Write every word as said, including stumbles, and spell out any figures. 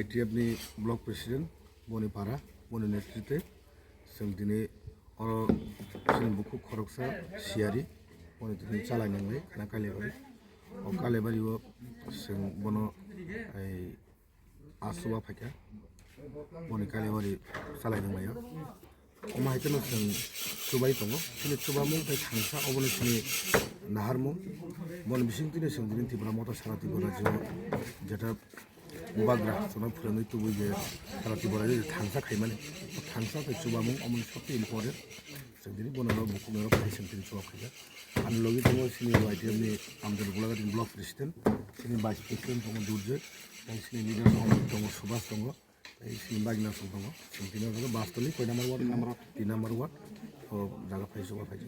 T F ni block president, boni para, boni netritwe chwng tini oro chini bukhuk khoroksa siyari, boni tini chalai nang bai khana Kailaibari. O Kailaibari o chwng bono ai a chuba phaikha, boni Kailaibari chalai nang bai o. Omo hai kheno chwng chubai tongo. Chini chubamung tei thangsa obono chini naharmung. Boni bisingtwino chwng tini Tripura Motha sara Tripura rajyo jeta bubagra chwngno phwrwngwi tubui je sara Tripura rajyo je thangsa khaimani. O thangsa tei chubamung omo sotwi important. Chwng tini bono bukhukno rok khai chwng tini chuba phaikha. Ani logi tongo chini Y T F ni Amdal Gulaghati block president, chini vice president tongo Durjoy, tei chini leader tongo Subhas tongo. Tei sini bagina song tongo. Song tini oro bus toli koi number ward? Number ward. Tin number ward. O jaga phai suba phai.